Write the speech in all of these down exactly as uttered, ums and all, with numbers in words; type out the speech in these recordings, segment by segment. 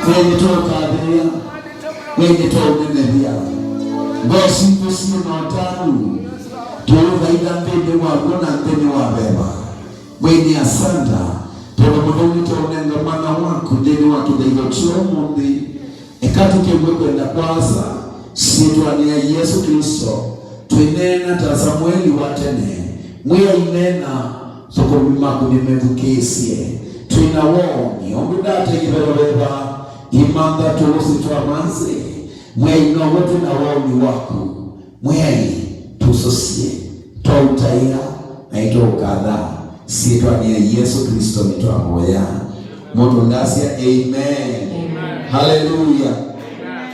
Ngai nĩtũũkathĩĩa, Ngai nĩtũũnenevya. Ngoo sitũ syĩ na ũtanu, tũũthaitha nthĩnĩ waku na nthĩnĩ wa veva. Mwĩai, asanta tondũ mũtheu nĩtwaũnenga mwana waku nthĩnĩ wa kĩthaitho kya ũmũnthĩ. Eka tũkĩw'e kwenda kwa Asa, syĩtwanĩ ya Yesũ Klĩsto, twĩneena ta Samueli wa tene, Mwĩai, neena, athũkũmi maku nĩmethukĩĩsye. Twĩ na woni, ũndũ ndata ivevaveva, imantha tũũsĩ twa manzĩ. Mwĩai, now'o twĩ na woni waku. Mwĩai, tũsũsye, twaũtaĩa, na nĩtũũkatha syĩtwanĩ ya Yesũ Klĩsto nĩtwavoya. Mũndũ ndasya, "Amen." Amen. Haleluya. Amen.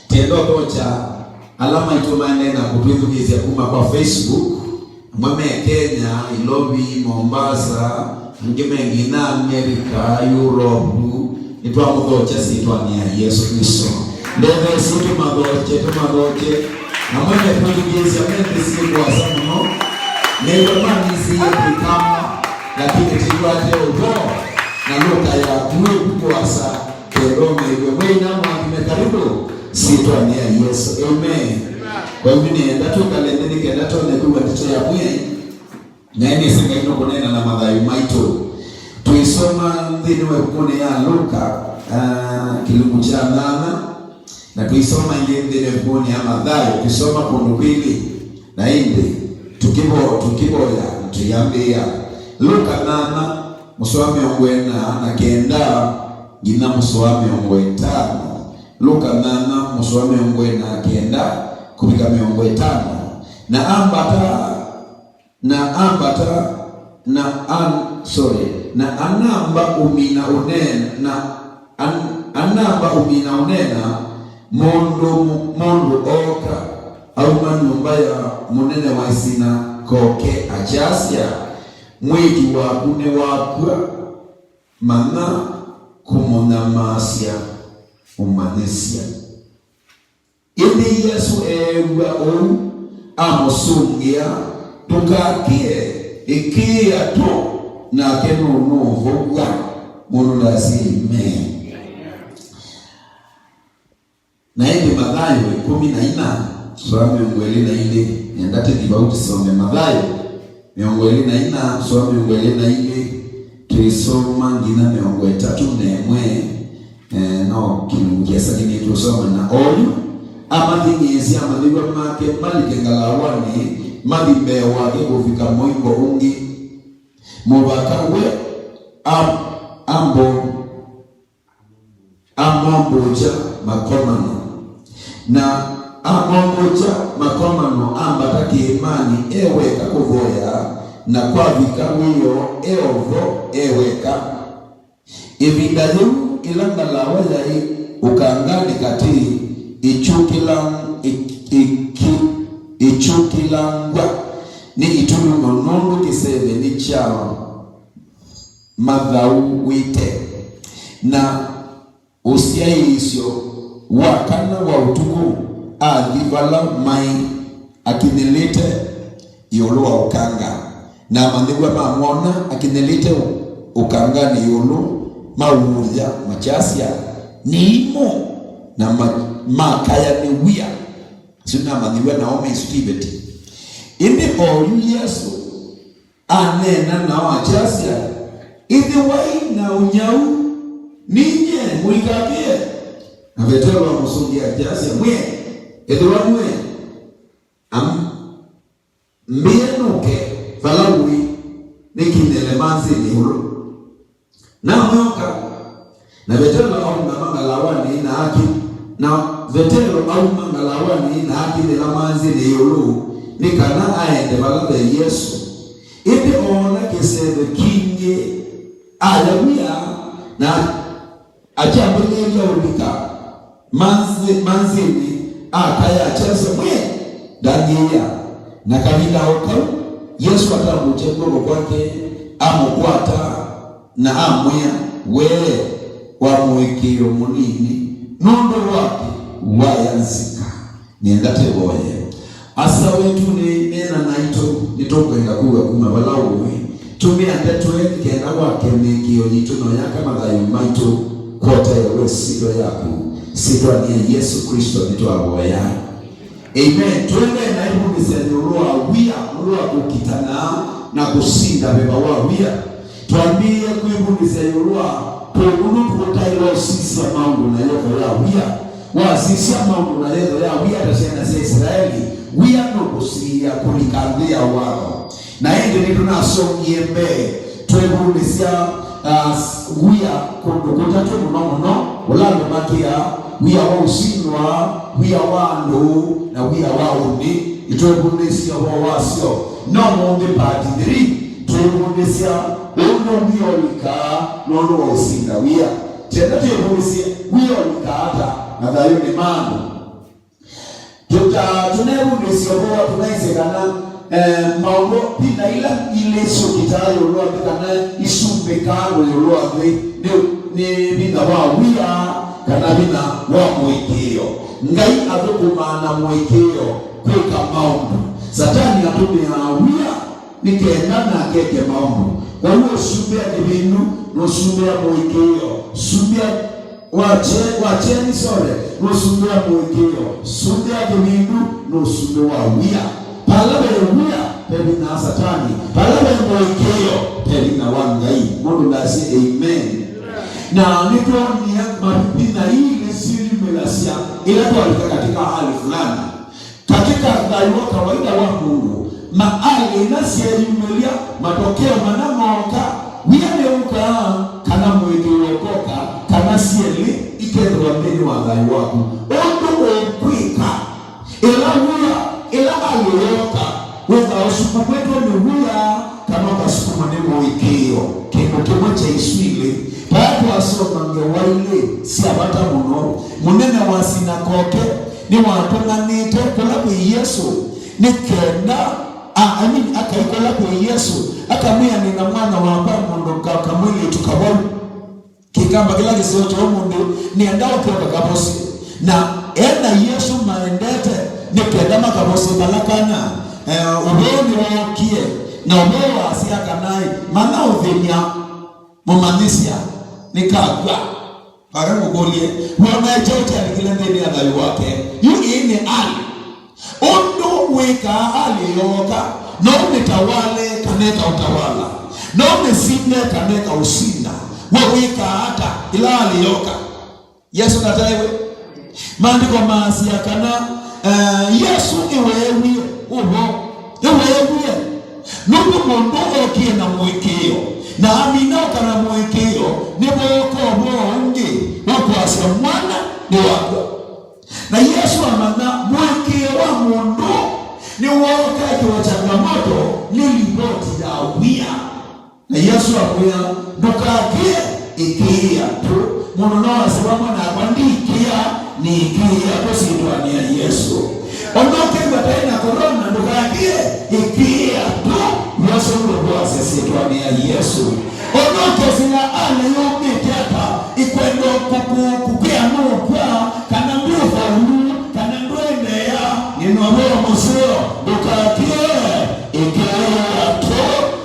Tienda ũthokya ala maitũ maendee na kũtwĩthukĩĩsya kuma kwa Facebook. Amwe me Kenya, Nairobi, Mombasa, angĩ me nginya America, Europe. Nĩtwamũthokya syĩtwanĩ ya Yesũ Klĩsto. Ndethesye tũmathokye, tũmathokye. Amwe metwĩthukĩĩsya me nthĩ syĩ kũasa mũno. Nĩw'o mamĩsĩie kwĩkama, lakini tĩkwate ũvoo na lũka yaku ĩku kũasa. Kenda ũmĩw'e. Mwĩai namũathime, karibu syĩtwanĩ ya Yesũ. Amen. Kwa hivyo nĩenda twĩkale nthĩ nĩ kenda tone kwĩw'a ndeto ya Mwĩai. Na nĩsĩ Ngai nũkũneena na mathayũ maitũ. Twĩsoma nthĩnĩ wa ĩvukunĩ ya Luka, ah, kĩlungu kya nyanya, na twĩsoma ĩngĩ nthĩnĩ wa ĩvukunĩ ya Mathayo, twĩsoma kũndũ kwĩlĩ, na ĩndĩ tũkĩvo-, tũkĩvoya na tũyambĩĩa. Luka nyanya, mũsoa mĩongo ĩna na kenda nginya mũsoa mĩongo ĩtano. Luka nyanya, mũsoa mĩongo ĩna na kenda kũvika mĩongo ĩtano. Na ambata, na ambata, na an-, sorry, na anamba ũmina ũneena, na an-, anamba ũmina ũneena, mũndũ, mũndũ ooka, auma nyũmba ya mũnene wa ĩsinakoke, akyasya, "Mwĩĩtu waku nĩwakw'a, manya kũmũnyamaasya, ũmanyĩsya." Ĩndĩ Yesũ eew'a ũu, amũsũngĩa, "Ndũkakĩe, ĩkĩĩa tũ, nake nũnũũvow'a." Mũndũ ndasye, "Amen." Na ĩndĩ Mathayo ĩkũmi na ina, sũa mĩongo ĩlĩ na ilĩ, nenda tĩthi vau tũsome Mathayo mĩongo ĩlĩ na ina, sũa mĩongo ĩlĩ na ilĩ, twĩsoma nginya mĩongo ĩtatũ na ĩmwe, eh, no kĩlungu kĩasa kĩnĩtũsoma. Na oyu amathing'ĩĩsya amanyĩw'a make malike ngalawanĩ, mathi mbee wake kũvika mũingo ũngĩ, mũvaka we am-, ambo amombũkya makomano. Na amombũkya makomano, ambata kĩĩmanĩ e weka kũvoya, na kwavika wĩoo e o vo e weka. Ĩvinda yĩu, ĩla ngalawa yaĩ ũkanganĩ katĩ ĩkyũkĩla-, ĩ-, ĩkyũ-, ĩkyũkĩlangw'a nĩ itulumo, nũndũ kĩseve nĩ kya mathaũĩte. Na ũsyaĩĩsyo wa kana wa ũtukũ athi vala maĩ akinyĩlĩte ĩũlũ wa ũkanga, na amanyĩw'a mamwona akinyĩlĩte ũ-, ũkanganĩ ĩũlũ, maũũya, makyasya, "Nĩ imũ," na ma-, makaya nĩ wia. Asu nĩ amanyĩw'a nao me isu ti iveti. Ĩndĩ oyu Yesũ aneena nao akyasya, "Ĩthĩwai na ũnyau, ninyie, mũikakĩe." Na Vetelo amũsũngĩa akyasya, "Mwĩe, ethĩwa nue, am-, mbĩe nũke vala ũĩ, nĩkinyĩle manzĩnĩ ĩũlũ." Na amwĩoka, na Vetelo aũngama ngalawanĩ na aki-, na Vetelo auma ngalawanĩ na akinyĩla manzĩnĩ ĩũlũ, nĩ kana aende vala ve Yesũ. Ĩndĩ oona kĩseve kingĩ, aya wia, na akyambĩlĩĩlya ũlika manzĩ-, manzĩnĩ, akaya akyasya, "Mwĩe, ndangĩĩa." Na kavinda o kau, Yesũ atambũkya kw'oko kwake, amũkwata, na amwĩa, "We wa mũĩkĩĩo mũnini, nũndũ wake waya nzika." Nĩenda tĩvoye. Asa witũ, nĩ neena naitũ, nĩtũkwenda kwĩw'a kuma vala ũĩ. Tũmĩa ndeto ĩĩ nĩ kenda wake mĩĩkĩĩo yitũ na ũyaka mathayũ maitũ. Kwa Ũtaĩwe syĩtwa yaku, syĩtwanĩ ya Yesũ Klĩsto nĩtwavoya. Amen. Tũendee na ĩvundĩsya ĩũlũ wa wia, ĩũlũ wa kũkitana na kũsinda veva wa wia. Twambĩĩe kwĩvundĩsya ĩũlũ wa kũndũ tũtaĩle ũsisya maũndũ na yetho ya wia. Wasisya maũndũ na yetho ya wia ta syana sya Isilaeli, wia nũkũsiĩĩa kũlika nthĩ ya watho. Na ĩndĩ nĩtũnasongie mbee twĩvundĩsya, ah, wia kũndũ kũtatũ mũno mũno, ũla andũ makĩaa, wia wa ũsindwa, wia wa andũ, na wia wa ũnĩ. Nĩtwĩvundĩsye ũvoo wasyo. No mũnthĩ part three, twĩvundĩsya ũndũ wia ũlikaa nũndũ wa ũsinda wia. Kenda twĩvundĩsye wia ũlikaa ata mathayũnĩ ma andũ. Tũta-, tũneevundĩsya ũvoo, tũnaisye kana, eh, maũndũ, vinya ila ilĩ syũkĩtaa ĩũlũ wa nthĩ kana isumbĩkaa andũ ĩũlũ wa nthĩ nĩ, nĩ vinya wa wia kana vinya wa mũĩkĩĩo. Ngai athũkũmaa na mũĩkĩĩo kwĩka maũndũ. Satani atũmĩaa wia nĩ kenda nake eke maũndũ. Kwoou ũsumbĩa kĩvindu nũsumbĩa mũĩkĩĩo. Sumbĩa wa kye-, wa kyeni, sorry, nũsumbĩa mũĩkĩĩo. Sumbĩa kĩvindu nũsumbĩ wa wia. Vala ve wia, ve vinya wa Satani. Vala ve mũĩkĩĩo, ve vinya wa Ngai. Mũndũ ndasye amen. Na nĩtwonie mavinya ii nĩsyĩyumĩlasya ĩla twalika katika hali fulani. Katika thayũ wa kawaida wa mũndũ, na alĩ na syeyumĩlya, matokeo mana mooka, wia nĩũkaa, kana mũĩkĩĩo ũkoka, kana syelĩ ikethĩwa nthĩnĩ wa thayũ waku. Ũndũ ũkwĩka, ĩla wia, ĩla alĩ yoka, wĩthaa ũsukumĩtwe nĩ wia, kana ũkasukumwa nĩ mũĩkĩĩo. Kĩndũ kĩmwe kya isu ilĩ. Vaa twasoma ngewa ilĩ sya vata mũno. Mũnene wa sinakoke nĩwatũng'anĩte kũla kwĩ Yesũ nĩ kenda, a, I mean, akai kũla kwĩ Yesũ, akamwĩa, "Nĩ na mwana wakwa mũndũ ka-, kamwĩlĩtu kavau." Kĩkamba kĩla kĩseo kya ũmũnthĩ, nĩenda ũtw'e kakavosye. Na e na Yesũ maendete, nĩ kenda makavosye vala kana, eh, ũvoo nĩwookie, na ũvoo wasya kana, ĩ, manaũthĩny'a, Mũmanyĩsya, nĩkakw'a. Vaka ngũkũlye, wona kyaũ kyalikile nthĩnĩ ya thayũ wake? Yu ĩĩ nĩ alĩ. Ũndũ wĩkaa alĩ yooka, no ũmĩtawale kana ĩkaũtawala, no ũmĩsinde kana ĩkaũsinda. We wĩkaa ata ĩla alĩ yooka? Yesũ ndataĩwe. Maandĩko maasya kana, eh, Yesũ ĩweewie ũvoo. Ĩweewie. Nũndũ mũndũ ookie na mũĩkĩĩo, na amina ũka na mũĩkĩĩo, nĩvooka ũvoo ũngĩ ũkwasya, "Mwana nĩ wakwa." Na Yesũ amanya mũĩkĩĩo wa mũndũ nĩwooka ĩkĩwa changamoto nĩ livoti ya wia. Na Yesũ amwĩa, "Ndũkakĩe, ĩkĩĩa tu." Mũndũ no asye, "Vamwe nakwa ndikĩa, nĩĩkĩĩa tu syĩtwanĩ ya Yesũ." Ona ũkethwa taĩ na korona, ndũkakĩe, ĩkĩĩa tu. Yesũ nũkwasya syĩtwanĩ ya Yesũ. Ona ũkesĩla ale yũmĩte ata, ĩkwenda kũkũ-, kũkwĩa nũkw'a, kana ndũfaulu, kana ndũendeea, nĩ na ũvoo mũseo, ndũkakĩe, ĩkĩĩa tu,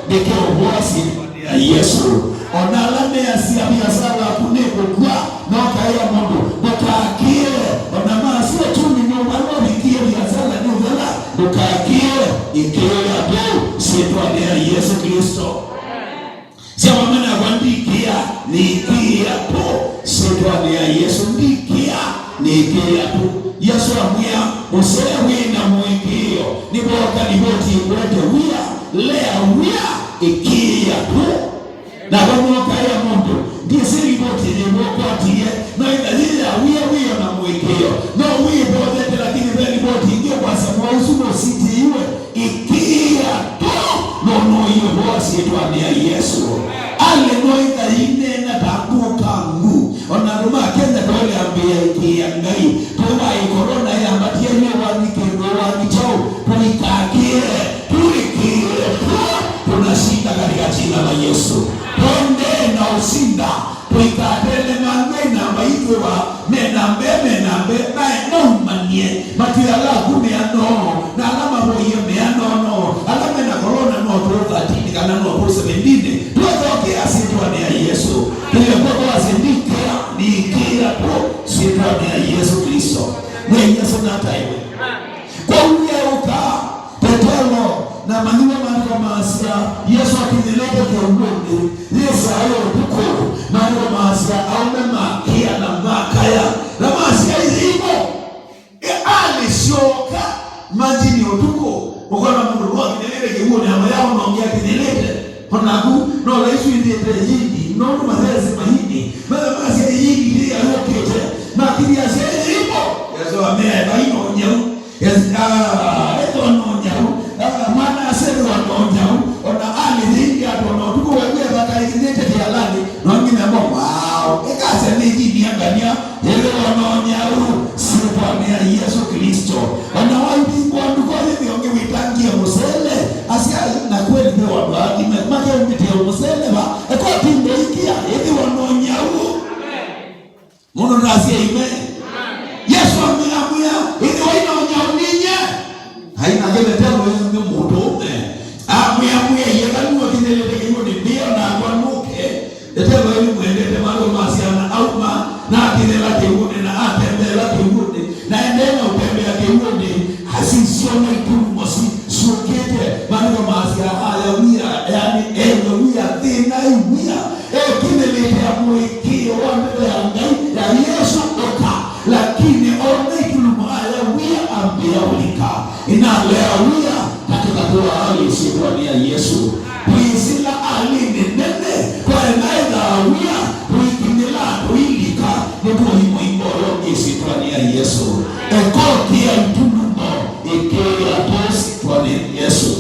nĩkĩũvũa syĩtwanĩ ya Yesũ. Ona ala measya viasala yaku nĩkũkw'a, no kaĩa mũndũ, ndũkakĩe. Ona masya ũtumi nũmwe nũvikie viasala nĩ ũthela, ndũkakĩe. Ĩkĩĩa tu syĩtwanĩ ya Yesũ Klĩsto. Sya vamwe nakwa ndikĩa, nĩĩkĩĩa tu syĩtwanĩ ya Yesũ, ndikĩa, nĩĩkĩĩa tu. Yesũ amwĩa, ũsee wĩ na mũĩkĩĩo, nĩvooka livoti ĩkwete wia, lea wia, ĩkĩĩa tu. Na vamwe ũkaĩa mũndũ, ndyĩsĩ livoti yĩvo ũkwatie, no ĩtha yĩ ya wia, wĩo na mũĩkĩĩo. No wĩvoyete, lakini ve livoti ĩngĩ ũkwasya mwaũ ũsu nũsitiiwe. Ĩkĩĩa tu, no noĩvoa syĩtwanĩ ya Yesũ. Ale no ĩtha yĩneena ta ngũkangu. Ona andũ ma Kenya twaĩle ambĩĩa ĩkĩĩa Ngai. Tũĩ wa ĩ korona yambatie yu wani kĩndũ wani kyaũ. Tũikakĩe, tũĩkĩĩe tu, tunashinda katika jina la Yesu. Twendee na ũsinda. Tũikatelemangwe na maitũ wa, menambe, menambe, nae maumanie. Matwĩ ala aku meanoo, na ala mavoie meanoo, ala mena korona no tũ thirteen kana no tũ seventeen. Twethokea syĩtwanĩ ya Yesũ. Tũyekwa twasye, "Ndikĩa, ni Na manyĩw'a maandĩko maasya, Yesũ akinyĩlĩte kĩw'ũnĩ, yĩ saa ya ũtukũ, maandĩko maasya, aũme makĩa na makaya, na masya, "Yĩimũ!" E, alĩsyoka manjini ũtukũ, ũkona mũndũ no akinyĩlĩte kĩw'ũnĩ, amaya ona ũngĩ akinyĩlĩte. O naku, no laisi wĩthĩĩte ĩyĩingi, nũndũ matheesĩ maĩingi, maya masya ĩyĩingi yĩĩ yayũkĩte, makĩthya asya, "Yĩimũ!" Yesũ amea, "Vai na ũnyau." Yes, ah, ethĩwa no nyau, ah, mwana asethĩwa no nyau, ona alĩ yĩingi atona ũtukũ wew'e vakaĩkĩnyĩte kĩalanĩ, no nginya mo, wow, ĩkasya nĩ yini angania, ethĩwa no nyau, syĩtwanĩ ya Yesũ Klĩsto. Ona waivingwa nduka yĩthĩa ũngĩ wĩtangie mũsele, asya, na kweli ve wandũ athime, makeũmĩtĩa mũsele va, eko tindo ikia, ethĩwa no nyau. Mũndũ ndasya amen. Yesũ amwĩa, amwĩa, ĩthĩwa ina ũnyau ninye. Aina ngeletelo nĩ mũndũ ũme. Amwĩa, amwĩa, yeka nĩwe ũkinyĩlĩte kĩw'ũnĩ, mbĩa nakwa nũke. Ĩtelo ĩmwendete maandĩko ma syana auma, na akĩthela kĩw'ũnĩ, na atembeela kĩw'ũnĩ, na endee na ũtembea kĩw'ũnĩ, asisyo na itulumo si-, syũkĩte. Maandĩko maasya, aya wia, yani, ewe wia, thĩna ĩ wia. Ekinyĩlĩte mũĩkĩĩo wa ndeto ya Ngai ya Yesũ ũka, lakini ona itulumo aya wia ambĩa ũlika. Inalea wia katika kuwa hali syĩtwanĩ ya Yesũ. Twisila alini nene, twaenaethaa wia, tũikinyĩla, tũilika, nĩtũimũimboyo ĩsyĩtwanĩ ya Yesũ. Ekokia itulumo, ĩkĩĩa tũsi twanĩ Yesũ.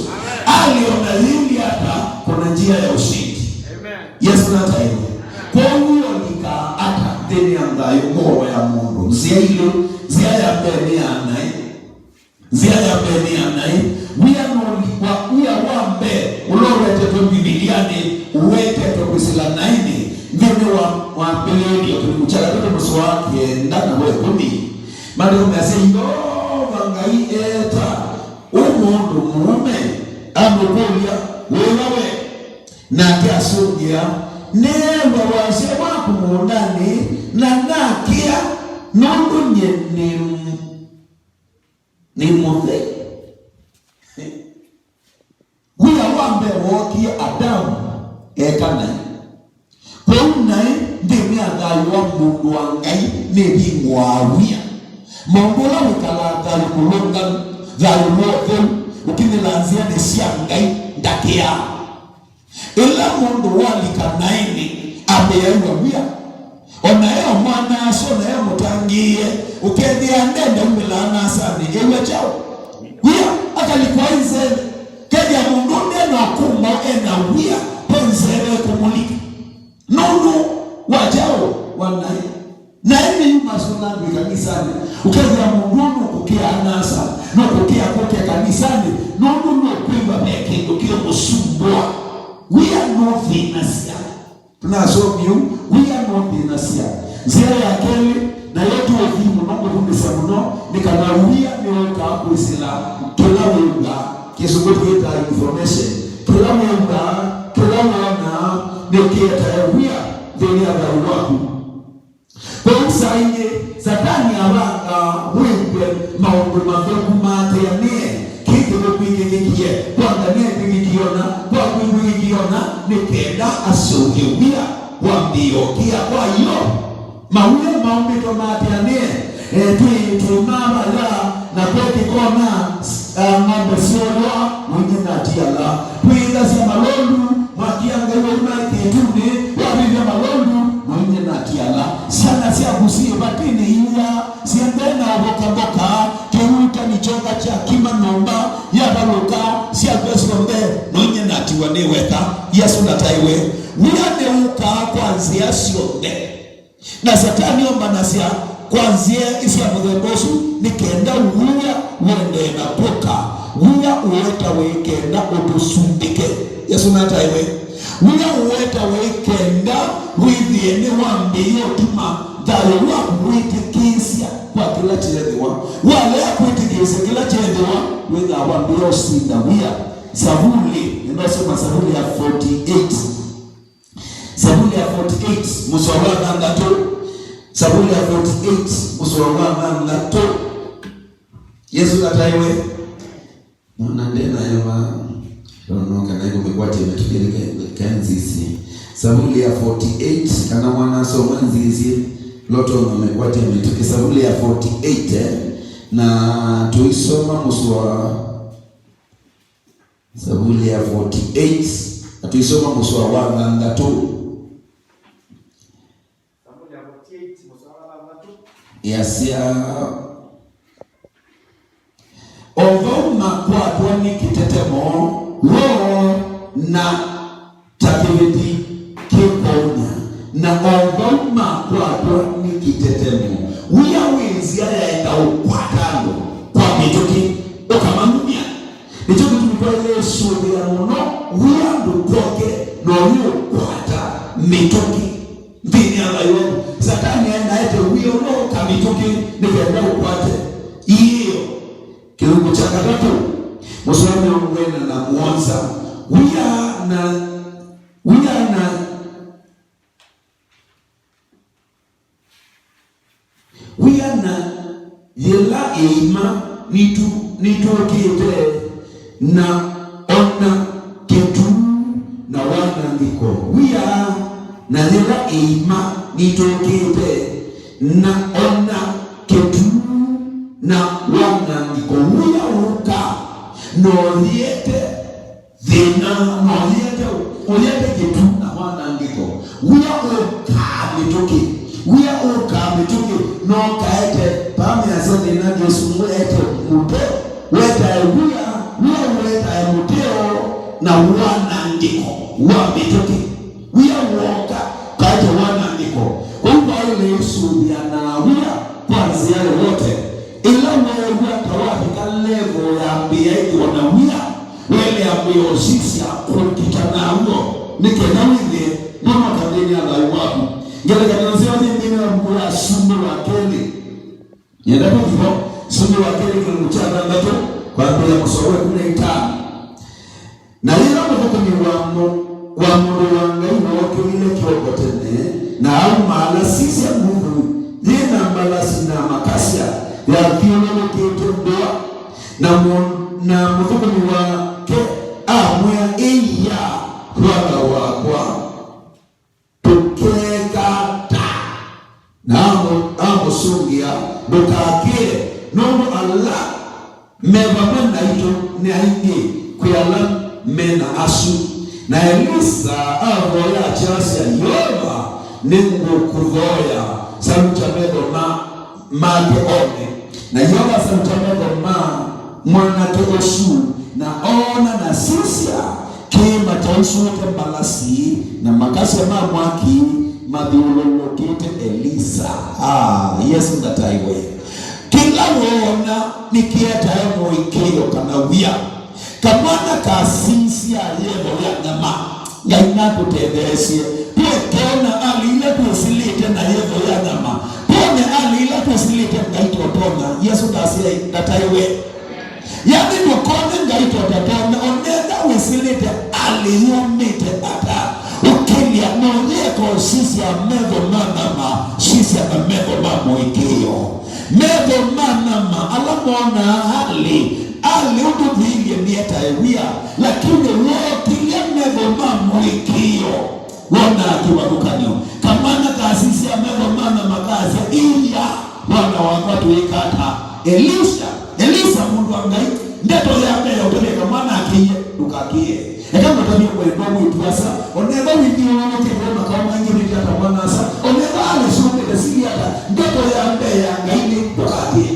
Aliona yili hata kuna njia ya ushindi. Amen. Yesu nataĩwe. Kwoou wĩolikaa ata nthĩnĩ ya thayũ mũoyo ya mũndũ? Nzĩa ilĩ, nzĩa ya mbee nĩ ya naĩ. Nzĩa ya mbee nĩ ya naĩ. Wia nũlikwa, wia wa mbee ũla ũwetetwe Mbivilianĩ, ũwetetwe kwĩsĩla naĩnĩ, nthĩnĩ wa Wambĩlĩĩlyo kĩlungu kya katatũ mũsoa wa kenda na wa ĩkũmi. Maandĩko measya, Yeova Ngai eeta ũ mũndũ mũũme, amũkũlya, wĩva we? Nake asũngĩa, neew'a wasya waku mũũndanĩ, na nakĩa, nũndũ nyie nĩ, nĩ mũthei. Wia wa mbee wookie Adamu eka naĩ. Kwoou naĩ nthĩnĩ ya thayũ wa mũndũ wa Ngai nĩvingũaa wia. Maũndũ ala wĩkalaa thayũ mũlũngalu, thayũ wa ũtheu, ũkinyĩla nzĩanĩ sya Ngai, ndakĩaa. Ĩla mũndũ walika naĩnĩ, ambĩaĩw'a wia. O na e o mwana-a-asa, o na e mũtangĩĩe, ũkethĩa ndenda umĩla ana-asanĩ, ew'a kyaũ? Wia, akalikwa e nzeve. Kethĩa mũndũ nde na ũkũmbaũ e na wia, ve nzeve ĩkũmũlika. Nũndũ wa kyaũ? Wa naĩ. Naĩ nĩyumasya andũ ĩkanisanĩ. Ũkethĩa mũndũ ũũ nũkũkĩa ana-a-asa, nũkũkĩa kũke kanisanĩ, nũndũ nũkwĩw'a ve kĩndũ kĩũmũsumbũa. Wia nũthĩnasya. Tũnasomie ũu, wia nũthĩnasya. Nzĩa ya kelĩ, nayo tũũthi mũno kũvundĩsya mũno, nĩ kana wia nĩwũkaa kwĩsĩla kĩla wĩw'aa. Kĩsũngũ twĩtaa information. Kĩla wĩw'aa, kĩla wonaa, nĩkĩetae wia nthĩnĩ ya thayũ waku. Kwoou saa ingĩ, Satani avangaa wĩw'e maũndũ mathũku maatĩanĩe, kĩĩ kĩthũku kĩkĩkie, kwa Ngai nĩkĩkĩkie ũna, kwa kwĩ kwĩkĩkie ũna, nĩ kenda aseũvye wia wambĩĩe ũkĩa. Kwa hiyo, mawĩa maũmbĩtwe maatĩanĩe, e, twĩ, twĩ mavala, na kwekĩka ũna, e, ng'ombe syoolwa, na inyie natiala. Twĩĩthasya malondu, Mwakia Ngai wauma ĩkĩĩtunĩ, wavĩvya malondu, na inyie natiala. Syana syaku syĩ vatĩnĩ iw'aa, syendee na ũvokavoka, kĩuutani kyoka kyakima nyũmba, yavalũka, syakwa syonthe, na inyie natiwa nĩ weka. Yesũ ndataĩwe. Wia nĩwũkaa kwa nzĩa syonthe. Na Satani ombanasya kwa nzĩa sya mũthemba ũsu nĩ kenda wia ũendee na kw'oka. Wia ũetawe ĩ kenda ũtũsumbĩke. Yesũ nataĩwe. Wia ũetawe ĩ kenda wĩthĩe nĩwambĩĩe ũtuma thayũ waku wĩtĩkĩĩsya kwa kĩla kyeethĩwa. Walea kwĩtĩkĩĩsya kĩla kyeethĩwa, wĩthaa wambĩĩa ũsinda wia. Savuli, nĩndasoma Savuli ya forty-eight. Savuli ya forty-eight, mũsoa wa thanthatũ. Savuli ya forty-eight, mũsoa wa thanthatũ. Yesũ ndataĩwe. Nona ndĩ nayo vaa. Mĩtũkĩ nĩ ke-, ke nzisye. Savuli ya forty-eight, kana mwana asoma nzisye, loto na mekwatya mĩtũkĩ. Savuli ya forty-eight, eh? Na tũisoma mũsoa. Savuli ya forty-eight, na tũisoma mũsoa wa thanthatũ. Yasya, o vau makwatwa nĩ kĩtetemo, woo na ta kĩveti kĩkũũnya, na o vau makwatwa nĩ kĩtetemo, wia wĩ nzĩa yaenda ũkwata andũ kwa mĩtũkĩ, ũkamanumya. Nĩkyo kĩtumi twaĩle ũsũvĩa mũno wia ndũkoke na ũyĩ ũkwata mĩtũkĩ nthĩnĩ ya thayũ waku. Satani aendaete wia ũla ũka mĩtũkĩ nĩ kenda ũkwate iĩo. Kĩlungu kya katatũ, mũsoa mĩongo ĩna na mũonza, wia na, wia na Wia na yĩla ĩima nĩtu-, nĩtũkĩte, na ona kĩtu na wanangĩko. Wia na yĩla ĩima nĩtũkĩte, na ona kĩtu na wanangĩko. Wia ũka na ũyĩete thĩna, na ũyĩete, ũyĩete kĩtu na wanangĩko. Wia ũkaa mĩtũkĩ, wia ũkaa mĩtũkĩ, no kaete, vaa measya thĩna kĩsũngũ ete mũteo, wetae wia, wia ũetae mũteo na wanangĩko wa mĩtũkĩ. Wia wooka kaete wanangĩko. Kwoou waĩle ũsũvĩanaa wia kwa nzĩa yoyote. Ĩla weew'a ta wavika levo ya mbĩa ĩkwona wia, waĩle ambĩa ũsisya kũkita naw'o nĩ kenda wĩthĩe ndũnoka nthĩnĩ ya thayũ waku. Ngelekany'o nzeo yĩ nthĩnĩ wa mbuku ya Asumbĩ wa Kelĩ. Nyenda tũthi vo, Asumbĩ wa Kelĩ kĩlungu kya thanthatũ, kwambĩĩa mũsoa wa ĩkũmi na itano. Na yĩla mũthũkũmi wa mũ-, wa mũndũ wa Ngai wookĩlile kĩoko tene, na aumaala, sisya, nguthu yĩ na mbalasi na makasya yathyũlũlũkĩte ndũa, na mũ-, na mũthũkũmi wake amwĩa, "Ĩia, vata wakwa, tũkeeka ata?" Na amũ-, amũsũngĩa, "Ndũkakĩe, nũndũ ala me vamwe naitũ nĩ aingĩ kwĩ ala me na asu." Na Elisa avoya akyasya, "Yeova, nĩngũkũvoya, salukya metho ma-, make one." Na Yeova asalukya metho ma mwanake ũsu, na oona, na sisya, kĩĩma kyausũĩte mbalasi, na makasya ma mwaki mathyũlũlũkĩte Elisa. Ah, Yesũ ndataiwe. Kĩla woona nĩkĩetae mũĩkĩĩo kana wia. Kamwana kasisya yetho ya nyama. Ngai nakũtetheesye. Tũkeona alĩ ila twĩsĩlĩte na yetho ya nyama. Twone alĩ ila twĩsĩlĩte Ngai totonya. Yesũ ndasya ndataiwe. Yaani ndũkone Ngai totatonya, onetha wĩsĩlĩte alĩ yũmĩte ata. Ũkĩlya na ũyĩeka ũsisya metho ma nyama, sisya na metho ma mũĩkĩĩo. Metho ma nyama, ala monaa alĩ, alĩ ũndũ thiilye nĩetae wia, lakini wookĩlya metho ma mũĩkĩĩo, wonaa kĩvathũkany'o. Kamwana kasisya metho ma nyama kasya, "Ĩia, mwana wakwa, twĩka ata?" Elisha, Elisa, mũndũ wa Ngai, ndeto ya mbee ya ũtavya kamwana akĩie, "Ndũkakĩe." Eka mũtavye mwendwa mwĩĩtu-a-asa, onethwa wĩthyũlũlũkĩtwe makao maingĩvĩte ata mwana-a-asa, onethwa alĩsũmbĩte sili ata, ndeto ya mbee ya Ngai nĩ, "Ndũkakĩe."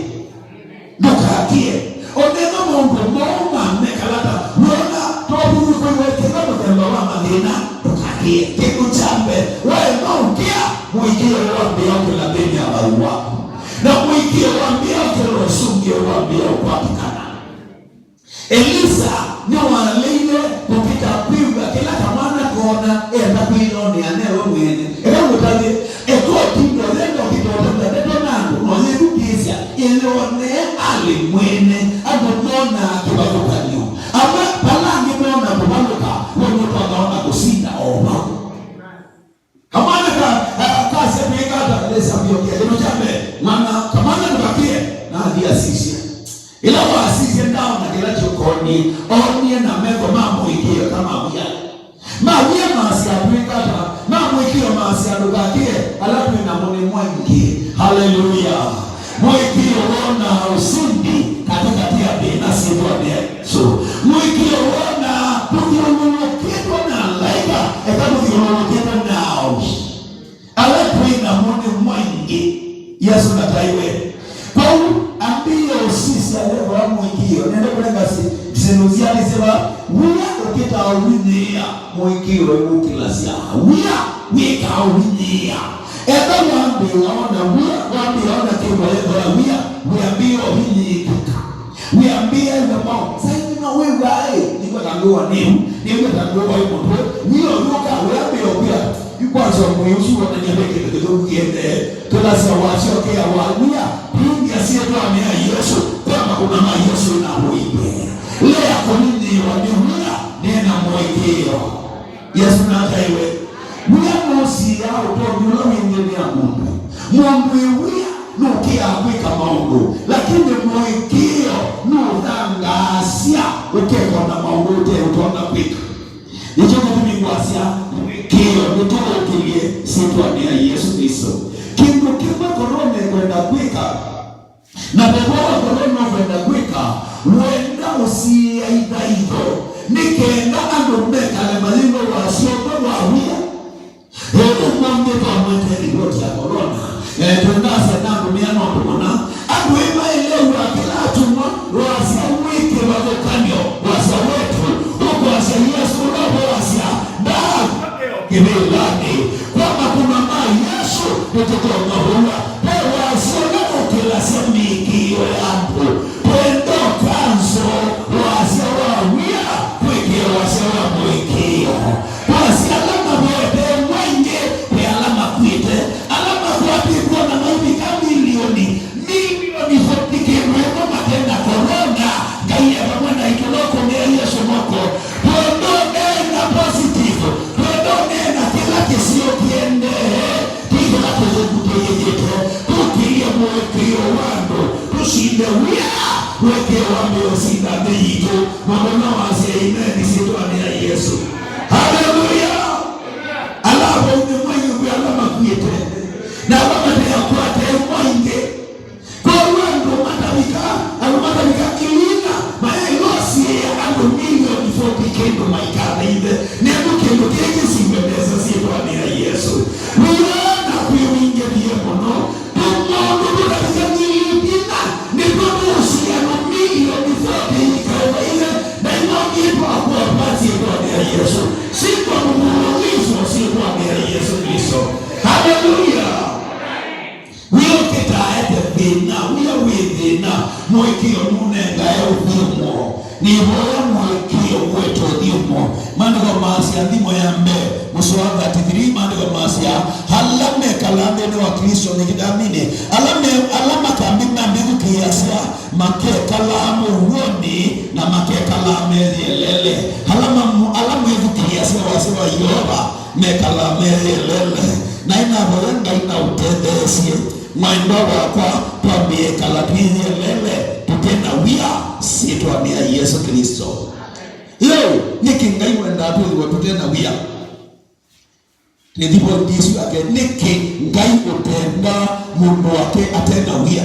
Ndũkakĩe. Onethwa maũndũ moo mamekala ata, wĩona to ũvũthũkũiwe kĩla mũthemba wa mathĩna, ndũkakĩe. Kĩndũ kya mbee, waema ũkĩa, mũĩkĩĩo wambĩĩa ũkĩla nthĩnĩ ya thayũ waku. Na mũĩkĩĩo wambĩĩa ũkĩla, ũsũngĩo wambĩĩa ũkwatĩkana. Elisa nĩwaleile kũvika kwĩw'a kĩla kamwana koona enda kwĩyonea newe mwene. Eka ngũtavye, eka ũtinda ũyenda ũkita ũtavya ndeto na andũ, na ũyĩthukĩĩsya, ĩyonee alĩ mwene. Andũ monaa kĩvathũkany'o. Amwe vala angĩ moona kũvalũka, we nũtwathaona kũsinda o vau. Kamwana ka, ka, kasya twĩka ata? Lesa mbio kĩa. Kĩndũ kya mbee, mwana, kamwana ndũkakĩe, na athi asisya. Ĩla wasisye, ndaona kĩla kĩũkonie, oonie na metho ma mũĩkĩĩo kama wia. Ma wia maasya, "Twĩka ata?" Ma mũĩkĩĩo maasya, "Ndũkakĩe, ala twĩ namo nĩ maingĩ." Haleluya! Mũĩkĩĩo wonaa ũsindi katikati ya thĩna syĩtwanĩ ya Yesũ. Mũĩkĩĩo wonaa tũthyũlũlũkĩtwe na alaĩka, eka tũthyũlũlũkĩtwe nao. Ala twĩ namo nĩ maingĩ. Yesũ ndataĩwe. Kwoou ambĩĩa ũsisya levo ya mũĩkĩĩo. Nenda kũnenga si-, syĩndũ syathĩsye va, wia ũkĩtaa ũvinyĩĩa, mũĩkĩĩo ũkĩlasya. Wia wĩkaa ũvinyĩĩa. Ethĩwa wambĩĩa ona wia, wambĩĩa ona kĩmwe levo ya wia, wĩambĩĩa ũvinyĩĩkĩka. Wĩambĩĩa ĩw'a mao. Saini no wĩw'aa ĩ, nĩw'e ta ngũwa nĩu, nĩw'e ta ngũwa ĩ mũtwe. Wia ũyũka, wĩambĩĩa ũkwĩa, yu kwanza mwĩĩ ũsu wonany'a ve kĩndũ kĩthũku kĩendee. Tũlasya wasyo kea wa wia, kũingĩa syĩtwanĩ ya Yesũ, kwamba kũna ma Yesũ na ũiwe. Lea kũninĩĩwa nĩ wia, nena mũĩkĩĩo. Yesũ nataĩwe. Wia nũsiĩaa ũtonyi ũla wĩ nthĩnĩ ya mũndũ. Mũndũ wĩ wia nũkĩaa kwĩka maũndũ, lakini mũĩkĩĩo nũthangaasya ũkekona maũndũ ũte ũtonya kwĩka. Nĩkyo kĩtumi ngwasya mũĩkĩĩo nĩtũũkĩlye syĩtwanĩ ya Yesũ Klĩsto. Kĩndũ kĩmwe Korona ĩkwenda kwĩka, na veva wa Korona ũkwenda kwĩka, wenda ũsiĩa ithaitho, nĩ kenda andũ mekale mayĩw'a wasyo ũmwe wa wia. Ĩĩ, ũmũnthĩ twamwete livoti ya Korona, eh, twendasya na andũ mĩana ũndũ mũna. Andũ ĩ maelewa kĩla atũmwa wasya wĩ kĩvathũkany'o, wasya wetu, ũkwasya Yesũ ũla wasya, ndaa kĩvĩlanĩ. Kwa makũna ma Yesũ, nĩtũtonya vũw'a. Ve wasya ũla ũkĩlasya mĩĩkĩĩo ya andũ. Twenda ũkanzo wasya wa wia kwĩkĩa wasya wa mũĩkĩĩo. Kwasya ala mavoete maingĩ, ve ala makw'ĩte, ala makwatĩtwe na maivika milioni, milioni forty kĩndũ ĩmwe mate na Korona. Ngai e vamwe naitũ, no kũmĩa Yesũ moko. Twenda ũneena positive, twenda ũneena kĩla kĩseo kĩendee, ti kĩla kĩthũku kĩyĩkĩte. Tũkĩlye mũĩkĩĩo wa andũ, tũsinde wia, mũĩkĩĩo wambĩĩa ũsinda nthĩ yitũ. Mũndũ no wasye amen syĩtwanĩ ya Yesũ. Haleluya! Ala avau nĩmwaĩw'e ala makw'ĩte, na ala mate akwate maingĩ. Kwoou andũ matavika, andũ matavika ngili ina mayaĩlosĩĩa andũ milioni forty kĩndũ maikatheithe. Nĩvo kĩndũ kĩĩ kĩsiw'e nesa syĩtwanĩ ya Yesũ. Wia na kwĩwingĩthie mũno. Tũmaũndũ tũtavika ngili ina nĩtwo tũũsiĩa andũ milioni forty ikatheithe, na ĩno nĩtwakũa pasi syĩtwanĩ ya Yesũ. Sitwa mfululizo syĩtwanĩ ya Yesũ Klĩsto. Haleluya! Wia ũkĩtaete thĩna, wia wĩ thĩna, mũĩkĩĩo nũnengae ũthyũmũo. Nĩvoya mũĩkĩĩo ũete ũthyũmũo. Maandĩko maasya, nthimo ya mbee, mũsoa thirty-three, maandĩko maasya, ala mekalaa nthĩnĩ wa Klĩsto nĩ kĩthaminĩ, ala me, ala makambi mambĩthukĩĩasya, makekalaa mũuonĩ, na makekalaa meyĩelele. Ala mamu-, ala mwĩthukĩĩasya wasya wa Yeova, mekalaa meyĩelele. Na ĩnavoya Ngai na ũtetheesye mwendwa wakwa, twambĩĩe kala twĩyĩelele, tũte na wia, syĩtwanĩ ya Yesũ Klĩsto. Lĩu, nĩkĩ Ngai wendaa twĩthĩwe tũte na wia? Nĩthi pointi ĩsu yake, nĩkĩ Ngai ũtendaa mũndũ wake ate na wia?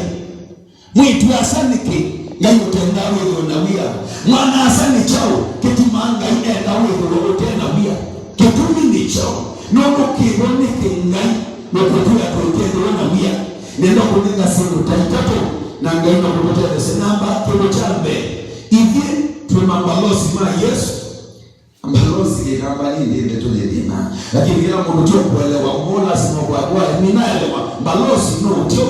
Mwĩĩtu-a-asa, nĩkĩ Ngai ũtendaa wĩthĩwe na wia? Mwana-a-asa, nĩ kyaũ kĩtumaa Ngai enda wĩthĩwe ũte na wia? Kĩtumi nĩ kyaũ? Nũndũ kĩvo nĩkĩ Ngai ũkũtwĩa tũikethĩwe na wia? Nenda kũnenga syĩndũ ta itatũ, na Ngai no kũtũtetheesya. Namba, kĩndũ kya mbee, ithyĩ twĩ mambalosi ma Yesũ. Mbalosi kĩkamba nĩ ndeto yĩ thĩna. Lakini kĩla mũndũ tyo kuelewa, ũmwe lazima kwa, kwa, ninaelewa. Mbalosi no tyo.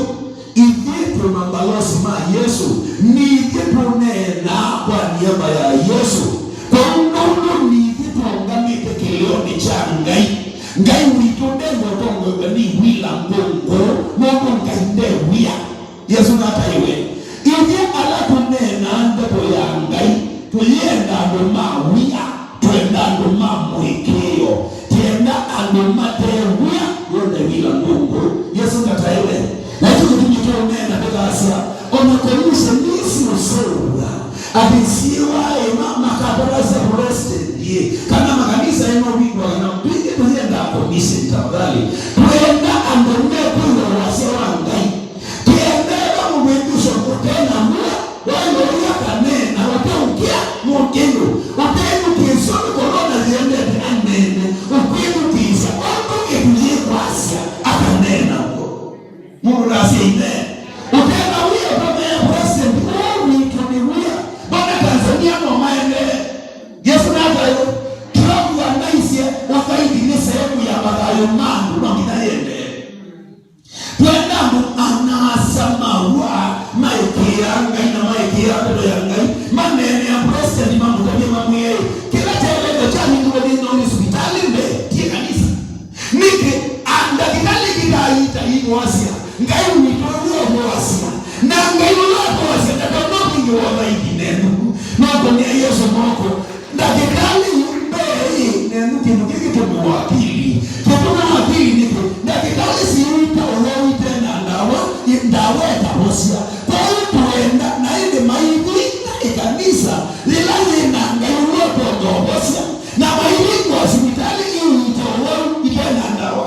Ithyĩ twĩ mambalosi ma Yesũ. Nĩ ithyĩ tũneenaa kwa niaba ya Yesũ. Kwa ũndũ nĩ ithyĩ tũũngamĩte kĩlĩonĩ kya Ngai. Ngai witũ ndenda ũtongoew'a nĩ wila ngũngũ, nũndũ Ngai nde wia. Yesũ nataĩwe. Ithyĩ ala tũneenaa ndeto ya Ngai, tũyenda andũ ma wia, twenda andũ ma mũĩkĩĩo, tienda andũ mate wia, wone wila nũngũ. Yesũ nataĩwe. Na ĩkyo kĩtumi tũũneena tũkasya, ona kanisa nĩsĩ ũseũvw'a, atĩ syĩwa ĩma makatalasya president yĩ, kana makanisa ĩno wingwa Kĩla mũndũ anaisye, ũthaithi nĩ sehemu ya mathayũ ma andũ, no nginya yĩendee. Twenda andũ ana-a-asa maw'a maĩkĩĩaa Ngai na maĩkĩĩaa ndeto ya Ngai, maneenea president mamũtavye mamwĩe, "Kĩla kyaeleetwe kyavingĩwe thĩnĩ wa sivitalĩ mbee, ti ĩkanisa." Nĩkĩ? A, ndakĩtalĩ kĩtaiita ivoasya, Ngai witũ ũla ũvoasya. Na Ngai ũla ũvoasya ndatonya ũvingĩwa ũthaithi nenyu. No kũnĩa Yesũ moko. Ndakĩtalĩ yu mbee ĩ nenyu kĩndũ kĩkĩ kĩtũmĩwa akili. Kĩtũmĩwa akili nĩkĩ? Ndakĩtalĩ siita ũwau ite na ndawa, ndawa ĩtavosya. Kwoou tũenda na ĩndĩ maivinga ĩkanisa yĩla yĩ na Ngai ũla ũtonya ũvosya. Na maivingwa sivitalĩ iiite ũwau ite na ndawa.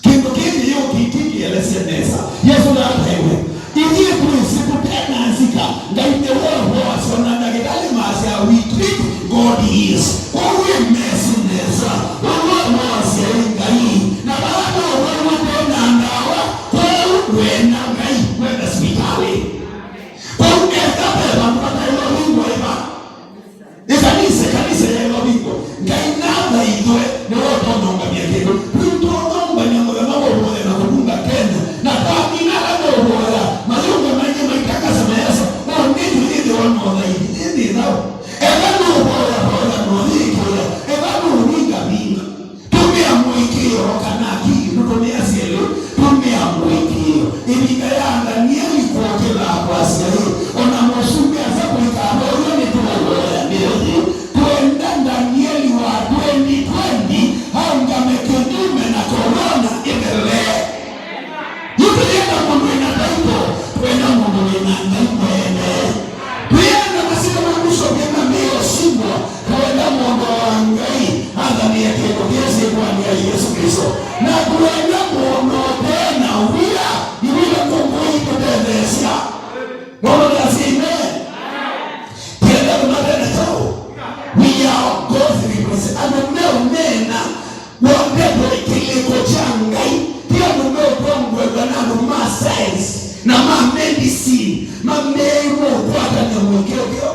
Kĩndũ kĩĩ kĩyũkĩtye kĩelesye nesa. Yesũ nataĩwe, "Ithyĩ twĩsĩ tũte na nzika, Ngai nĩwe ũvoasya, o na ndakĩtalĩ masya, 'We treat, God heals.'" Kwoou wĩmesĩ nesa, ũla ũvoasya ĩ Ngai, na vala no ũwau ũte na ndawa, kwoou wĩna Ngai, wenda sivitalĩ. Kwoou eka ve vandũ vataĩle ũvingwa ĩva. Ĩkanisa, ĩkanisa yaĩlwa vingwa. Ngai nathaithwe, nĩwe ũtonya ũngamya kĩndũ. Twĩtonya ũngania mũthenya wa ũvoya na kũvunga Kenya. Na twamina ala meũvoya, mayũngama ĩngĩ maitakasa mayasa, "O nĩtũ yĩthĩwa no thaithi, ĩĩ nĩ thau." Ethwa nũũvoya, voya no yĩkĩĩa. Ethwa nũũvinga, vinga. Tũmĩa mũĩkĩĩo kana akili, ndũtũmĩa syelĩ, tũmĩa mũĩkĩĩo. Ĩvinda ya Ndanieli kũkĩla kwasya ĩ, o na mũsumbĩ asa kũikavoywa nĩtũũvoya nthĩ ĩĩ. Twenda Ndanieli wa twenty twenty aũngame kĩnyume na korona ĩthelee. Yu tũyenda mũndũ wĩna taito, twenda mũndũ wĩna Ngai mwene. Twĩenda masikĩlo ma Bishop ena mĩo simwa, twenda mũndũ wa Ngai athanĩe kĩndũ kĩĩ syĩtwanĩ ya Yesũ Klĩsto. Na twenda mũndũ ũte na wia, nĩ wia kũngũi tũtetheesya. Mũndũ nĩasya amen. Twenda andũ mate na kyaũ? We are God's represent-, andũ meũneena. Wambetwe kĩlĩko kya Ngai, ti andũ meũtongoew'a na andũ ma science na ma medicine mameĩwe ũkwatany'a mũĩkĩĩo kĩo.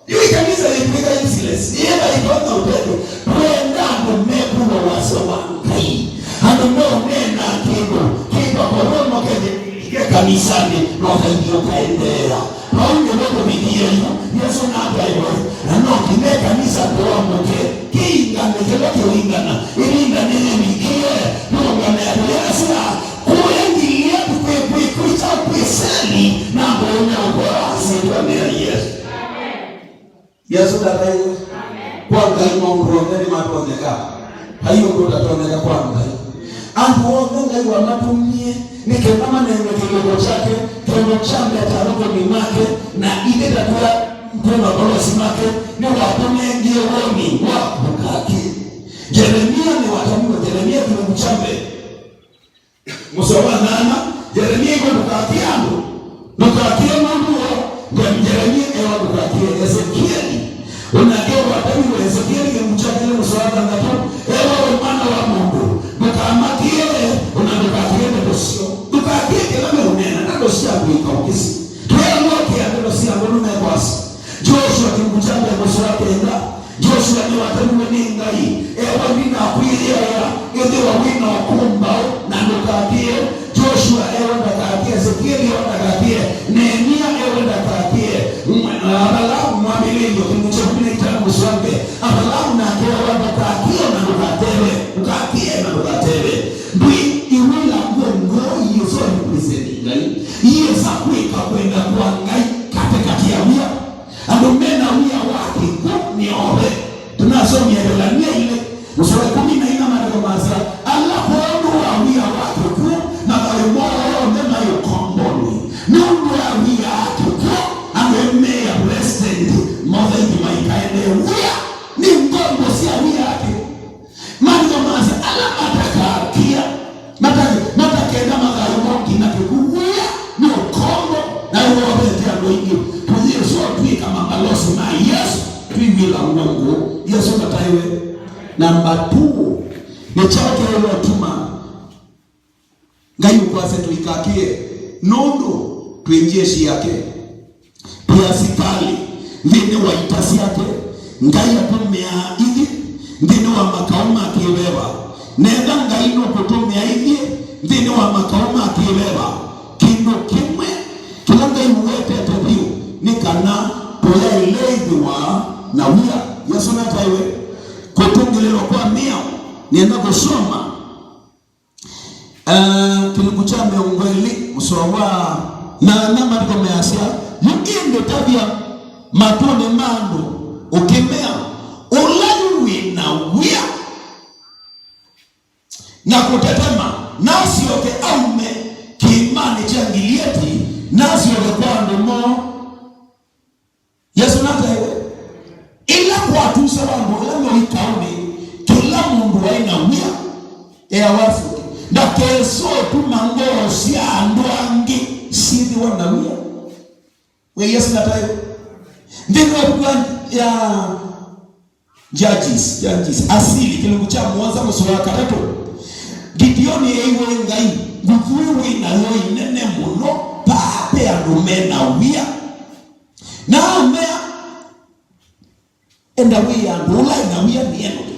Yu ĩkanisa yĩtw'ĩka useless, yĩla ĩtonya ũtethyo. Twenda andũ mekũlwa wasya wa Ngai, andũ meũneena kĩndũ kĩtwa korona kethĩke kanisanĩ, na ũthaithi ũkaendeea. Vau nĩvo tũvikie yu, Yesũ nataĩwe, na no nginya ĩkanisa tũamũke. Kĩingane kĩla kĩũingana, ĩvinda nĩyĩvikie, tũũngame tũyasya, kũya Ngileadi kwĩ, kwĩ, kwĩ kyaũ? Kwĩ Seli, na mbũũme ũkoa syĩtwanĩ ya Yesũ. Yesũ ndataĩwe. Kwa Ngai maũndũ onthe nĩmatonyeka. Vai ũndũ ũtatonyeka kwa Ngai. Andũ onthe Ngai wamatũmie nĩ kenda maneene kĩlĩko kyake, kĩndũ kya mbee ta athũkũmi make, na ithyĩ ta twĩ, twĩ mabalosi make, nĩwatũnengie woni wa ndũkakĩe. Yeremia nĩwatamiwe, Yeremia kĩlungu kya mbee. Mũsoa wa nyanya, Yeremia ĩkwa ndũkakĩe andũ, ndũkakĩe mũndũ woo, Ye-, Yeremia ewa ndũkakĩe Esekieli. Onake watamiwe Esekieli kĩlungu kya kelĩ mũsoa wa thanthatũ, ewa we mwana wa mũndũ, ndũkamakĩe, ona ndũkakĩe ndeto syoo. Ndũkakĩe kĩla meũneena, ndeto sya kwĩka ũkĩsĩ. Tweelwa ũkĩa ndeto sya ngũlũ mekwasya. Joshua kĩlungu kya mbee mũsoa wa kenda. Joshua nĩwatamiwe nĩ Ngai, ewa, "Nĩnakwĩyĩaĩa, ĩthĩwa wĩ na ũkũmbaũ, na ndũkakĩe." Joshua ewa ndakakĩe, Esekieli ewa ndakakĩe, Neemia ewa ndakakĩe, mwa-, Avalaamu mwambĩlĩlyo kĩlungu kya ĩkũmi na itano mũsoa wa mbee, Avalaamu nake ewa ndakakĩe na ndũkateve, ndũkakĩe na ndũkateve. Ndwĩ iwĩla ngũngũ iĩsa represent Ngai, iĩsa kwĩka kwenda kwa Ngai katĩkatĩ ya wia. Andũ me na wia wa kĩkw'ũ nĩ ove. Tũnasomie Evelania ilĩ, mũsoa wa ĩkũmi na ina, maandĩko masya, "Ala kwondũ wa wia wa kĩkw'ũ, mathayũ moo onthe maĩ ũkombonĩ." Nũndũ wa wia wa kĩkw'ũ, andũ meĩa president, mothaithi maikaendee wia. Nĩ ngombo sya wia wa kĩkw'ũ. Maandĩko masya, "Ala matakakĩa, mata-, matakenda mathayũ moo nginya kĩkw'ũ." Wia nĩ ũkombo, na nĩwovete andũ aingĩ. Tũyĩsĩ ũtw'ĩka mabalosi ma Yesũ, twĩw'ĩla ngũngũ. Yesũ ndataĩwe. Namba two, nĩ kyaũ kyaĩle ũtuma Ngai ũkwasya tũikakĩe? Nũndũ twĩ njeshi yake, twĩ asikalĩ nthĩnĩ wa ita syake, Ngai atũmĩaa ithyĩ nthĩnĩ wa makaũ ma kĩveva. Netha Ngai nũkũtũmĩa ithyĩ nthĩnĩ wa makaũ ma kĩveva, kĩndũ kĩmwe kĩla Ngai ũwetete vyũ nĩ kana tũyaĩle ĩthĩwa na wia. Yesũ nataĩwe. Kũtũngĩlĩlwa kwa mĩao. Nĩenda kũsoma Eh, kĩlungu kya mĩongo ĩlĩ, mũsoa wa nyanya, maandĩko measya, yu ĩndĩ tavya matũnĩ ma andũ ũkĩmea, ũla yu wĩ na wia na kũtetema, nasyoke aume kĩĩmanĩ kya Ngilieti, nasyoke kwa andũ moo. Yesũ nataĩwe. Ĩla kwatusawa andũ ala me ikaũnĩ, kĩla mũndũ waĩ na wia eawa asyoke. Ndakese ũtuma ngoo sya andũ angĩ syĩthĩwa na wia. We Yesũ nataĩwe. Nthĩnĩ wa ĩvuku ya Judges, Judges, Asili, kĩlungu kya mũonza, mũsoa wa katatũ, Gideoni eeiwe Ngai, nguthu ĩĩ wĩ nayo ĩnene mũno, vaa ve andũ me na wia. Na amea, enda wĩe andũ ũla ena wia nĩ enũke.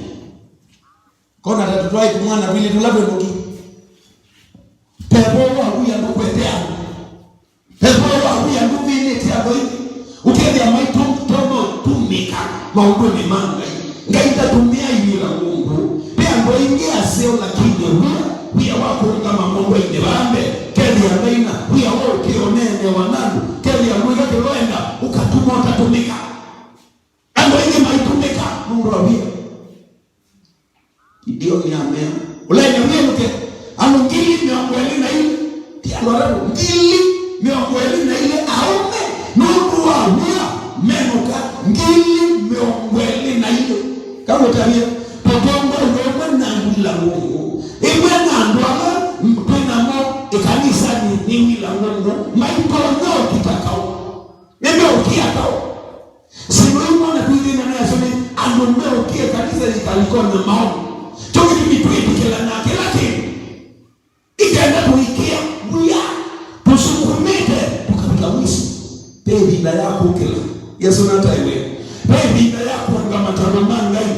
Kona ta tũtwaĩ tũmwana twĩlĩ tũla twĩ mũki. Pevo wa wia ndũkwete andũ. Pevo wa wia ndũvĩnĩte andũ aingĩ. Ũkethĩa maitũ tũmĩka maũndũnĩ ma Ngai. Ngai ndatũmĩaa wĩla mũngũ. Ve andũ aingĩ aseo, lakini wia, wia wa kũũngama mũndũ aine vambe. Kethĩa Ngai na wia wa ũkĩo neenewa nandũ. Kethĩa andũ ĩka kĩloenda ũkatuma ũtatũmĩka. Andũ aingĩ maitũmĩka nũndũ wa wia. Gideoni amea, ũla ena wia nũke. Andũ ngili mĩongo ĩlĩ na ilĩ, ti andũ atatũ, ngili mĩongo ĩlĩ na ilĩ aũme nũndũ wa wia menũka, ngili mĩongo ĩlĩ na ilĩ. Kamũtavye, tũtongoew'e ũmwe na wila ngũngũ, ĩmwe na andũ ala twĩ namo ĩkanisanĩ nĩ wila ngũngũ, maitonya ũkita kaũ. Nĩmeũkĩa kaũ. Syĩndũ imwe na twĩthĩna nasyo nĩ andũ meũkie kanisa yĩkalikony'a maũndũ. Kyo kĩtumi twĩtĩkĩlanaa kĩla kĩndũ. Ikenda tũikĩa wia, tũsukumĩte, tũkavika mwiso. Ve ĩvinda ya kũkĩla. Yesũ nataĩwe. Ve ĩvinda ya kũũngama ta andũ ma Ngai.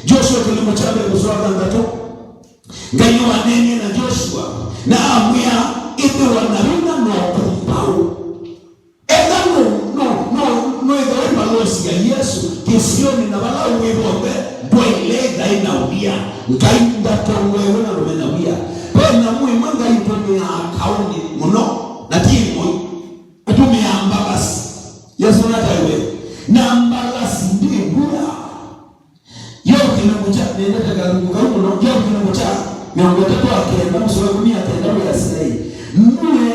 Joshua kĩlungu kya mbee mũsoa wa thanthatũ. Ngai nĩwaneenie na Joshua, na amwĩa, ĩthĩwa na vinya na ũkũmbaũ. Ethĩwa no, no, no, no ĩthĩwa mbalosi ya Yesũ kĩsionĩ na vala wĩ vonthe, ndwaĩle ĩthaĩ na wia. Ngai ndatongoew'e na andũ me na wia. Ve nyamũ ĩmwe Ngai ũtũmĩaa kaũnĩ mũno, na ti ĩmwe. Atũmĩaa mbalasi. Yesũ nataĩwe. Na mbalasi ndĩ wia. Yovu kĩlungu kya, nĩendete kalungu kau mũno, Yovu kĩlungu kya mĩongo ĩtatũ na kenda, mũsoa wa ĩkũmi na kenda wĩasya, nue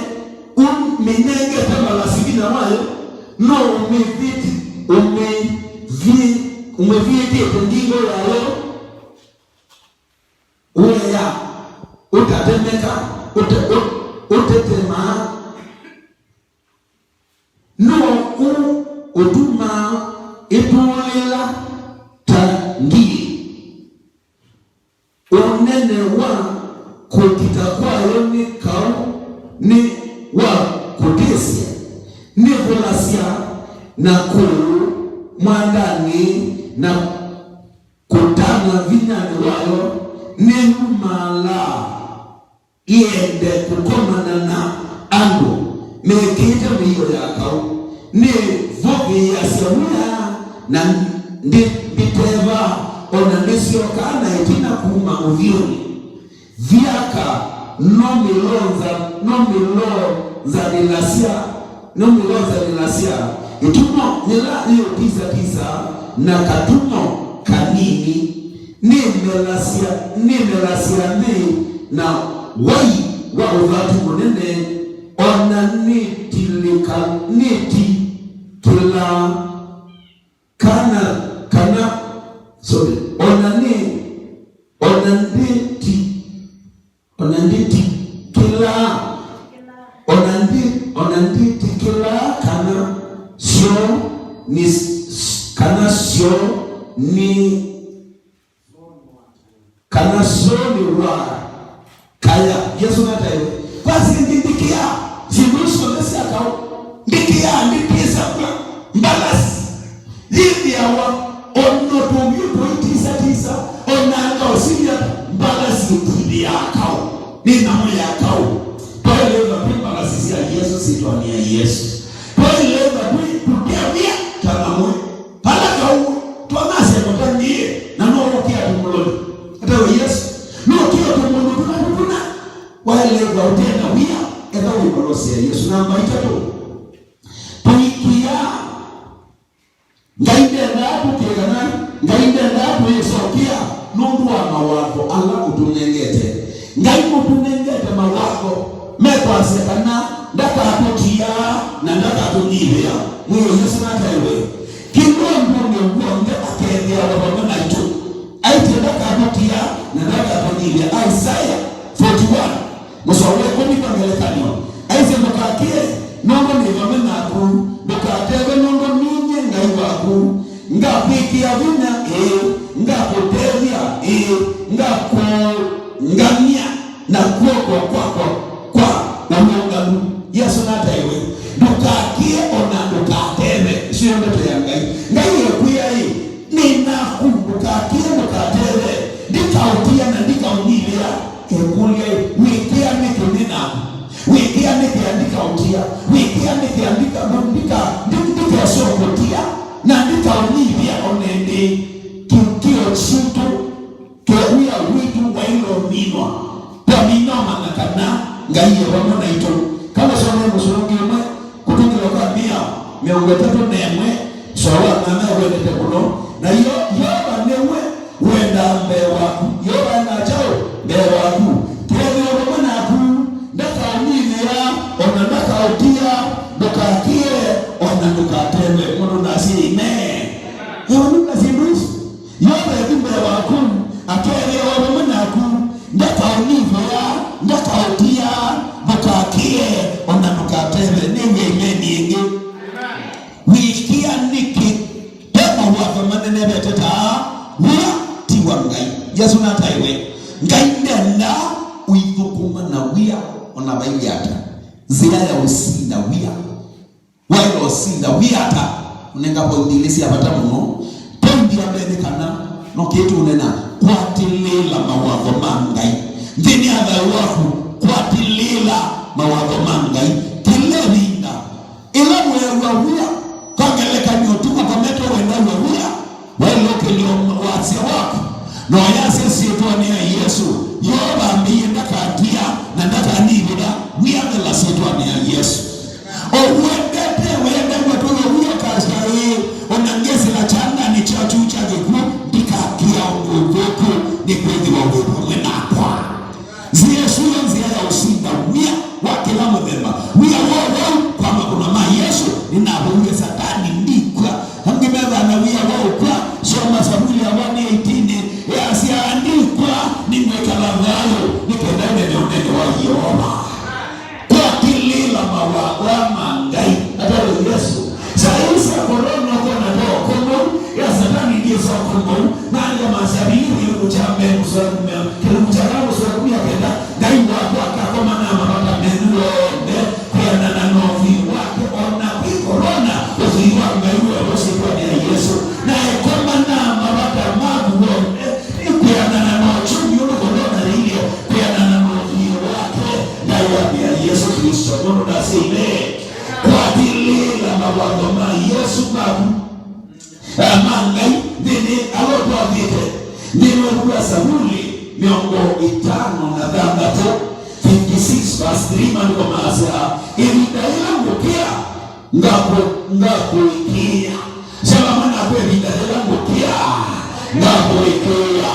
ũmĩnengete mbalasi vinya wayo, no ũmĩvĩti-, ũmĩvi-, ũmĩvĩtĩte ngingo yayo, ũea, ũtatemeka, ũte-, ũ-, ũtetemaa. Nũũ ũtumaa ĩtũlĩla ta ngili? Ũnene wa kũkita kwayo nĩ kaũ nĩ wa kũtĩsya, nĩvũlasya na kũũ mwandanĩ na kũtana vinyanĩ wayo nĩyumaalaa. Ĩende kũkomana na andũ mekĩĩte mĩio ya kaũ. Nĩvũvĩĩasya wia na ndĩ-, ndĩtevaa, o na ndĩsyokaa na ĩtina kuma ũthyũnĩ. Thyaka nũmĩlonza-, nũmĩlonzanĩlasya, nũmĩlonzanĩlasya ĩtumo yĩla yĩũtisatisa na katumo kanini. Nĩmelasya, nĩmelasya nthĩ na wai wa ũthatu mũnene, o na nĩtilĩka-, nĩtikĩlaa kana, kana, sorry, o na nĩ, o na ndĩti-, o na ndĩtikĩlaa, o na ndĩ-, o na ndĩtĩkĩlaa kana syo nĩ s-, kana syo nĩ kana soni wa kaya. Yesũ nataĩwe. Kwasĩ ndĩndĩkĩaa syĩndũ isu syonthe sya kaũ. Ndĩkĩaa, ndĩtĩsa kwa mbalasi. Yĩthĩawa o Nĩ nyamũ ya kaũ. Twaĩlĩtha twĩ mbalasi sya Yesũ, syĩtwanĩ ya Yesũ. Twaĩlĩtha twĩ tũtew'ĩa ta nyamũ. Vala kaũ, twanasya mũtangĩĩe, na no ũkĩa tũmũloni. Atawe Yesũ, no ũkĩa tũmũndũ tũna tũtuna. Waĩlĩtha ũte na wia, etha wĩ mbalasi ya Yesũ. Namba itatũ, tũikĩaa. Ngai ndendaa tũkĩe kana Ngai ndendaa tũyĩsokea nũndũ wa mawatho ala ũtũnengete. Ngai nũtũnengete mawatho mekwasya kana ndakatũtiaa na ndakatũnyivĩa. Mwĩai Yesũ nataĩwe. Kĩla ũndũnĩ w'onthe akeethĩawa vamwe naitũ. Aĩtye ndakatũtiaa na ndakatũnyivĩa. Isaiah forty-one. Mũsoa wa ĩkũmi kwa ngelekany'o, aisye, "Ndũkakĩe, nũndũ nĩ vamwe naku, ndũkateve, nũndũ ninyie Ngai waku, ngakwĩkĩa vinya, ĩĩ, ngakũtethya, ĩĩ, ngakũũngamya na kw'oko kwakwa kwa ũlũngalu." Yesũ nataĩwe, "Ndũkakĩe, o na ndũkateve." Ĩsu yo ndeto ya Ngai. Ngai ekwĩa ĩ, "Nĩ naku, ndũkakĩe, ndũkateve, ndikaũtia na ndikaũnyivĩa." Ekũlya ĩ, "Wĩkĩa nĩkĩ nĩ naku? Wĩkĩa nĩkĩ andikaũtia? Wĩkĩa nĩkĩ andika, ndika, ndi-, ndikesokũtia na ndikaũnyivĩa o na ĩndĩ?" Kĩkĩo kitũ, ke wia witũ waĩle ũminwa. Twamina ũmanya kana Ngai e vamwe naitũ. Kana sone mũsũngĩ ũmwe, Kũtũngĩlwa kwa Mĩao mĩongo ĩtatũ na ĩmwe, mũsoa wa nyanya wendete mũno. Na Yo-, Yeova nĩwe wendaa mbee waku. Yeova endaa kyaũ mbee waku? Kethĩwa vamwe naku, ndakaũnyivĩa, o na ndakaũtia, ndũkakĩe, o na ndũkateve. Mũndũ ndasye amen. Ĩwe nĩna syĩndũ isu. Yeova ethi mbee waku, akethĩawa vamwe naku, ndakaũnyivĩa, ndakaũtia, ndũkakĩe, o na ndũkateve. Nĩw'e imeni ĩngĩ. Wĩkĩa nĩkĩ? Ve mawatho manenevete ta aa, wia ti wa Ngai. Yesũ nataĩwe. Ngai ndendaa ũithũkũma na wia o na vailyĩ ata. Nzĩa ya ũsinda wia. Waĩle ũsinda wia ata? Ũnenga poindi ilĩ sya vata mũno. Poindi ya mbee nĩ kana no kĩĩ tũũnena, kwatĩlĩĩla mawatho ma Ngai. Nthĩnĩ ya thayũ waku, kwatĩlĩĩla mawatho ma Ngai. Kĩla ĩvinda, ĩla weew'a wia, kwa ngelekany'o, ũtukũ kometwe wendaw'a wia, waĩle ũkĩlya wasya waku, na ũyasya syĩtwanĩ ya Yesũ, Yeova ambĩie ndakatia na ndakanyivĩla, wĩathela syĩtwanĩ ya Yesũ. O wendete, wendaw'a tũyũ wia ũkasya ĩĩ, o na ngesĩla kyandanĩ kya kyuu kya kĩkw'ũ, ndikakĩa ũndũ ũthũku, nĩkwĩthĩwa wĩ vamwe nakwa. Nzĩa ĩsu yo nzĩa ya ũsinda wia wa kĩla mũthemba. Wia wa ũwau, kwa makũna ma Yesũ, nĩnavoie Satani, ndikw'a. Angĩ methaa na wia wa ũkw'a, soma Savuli ya one eighteen, yasya, "Ndikw'a, nĩngwĩkala thayũ, nĩ kenda nene ũnene wa Yeova." Kwatĩlĩĩla mawatho ma Ngai. Atawe Yesũ. Saa ii sya korona ũkona ta ũkũmũ, ya Satani ndyĩsa ũkũmũ. Maandĩko masya Vilivi kĩlungu kya mbee mũsoa wa kũmya, kĩlungu kya kana mũsoa wa kũmya kenda, Ngai waku akakomana na mavata menyu onthe, kwĩanana na ũthwii wake, o na kwĩ korona, ũthwii wa Ngai wĩawa syĩtwanĩ ya Yesũ. Na ekomanaa mavata maku onthe, nĩ kwĩanana na ũkyumi ũndũ korona yĩilye, kwĩanana na ũthwii wake, ndaĩanĩ ya Yesũ Klĩsto. Mũndũ ndasya amen. Kwatĩlĩĩla mawatho ma Yesũ maku, eh, ma Ngai, nthĩnĩ ala ũtwathĩte, nthĩnĩ wa ĩvuku ya Savuli mĩongo ĩtano na thanthatũ, fifty-six verse three, maandĩko maasya, "Ĩvinda yĩla ngũkĩa, ngakũ-, ngakũĩkĩĩa." Sema mwana akwa, "Ĩvinda yĩla ngũkĩa, ngakũĩkĩĩa."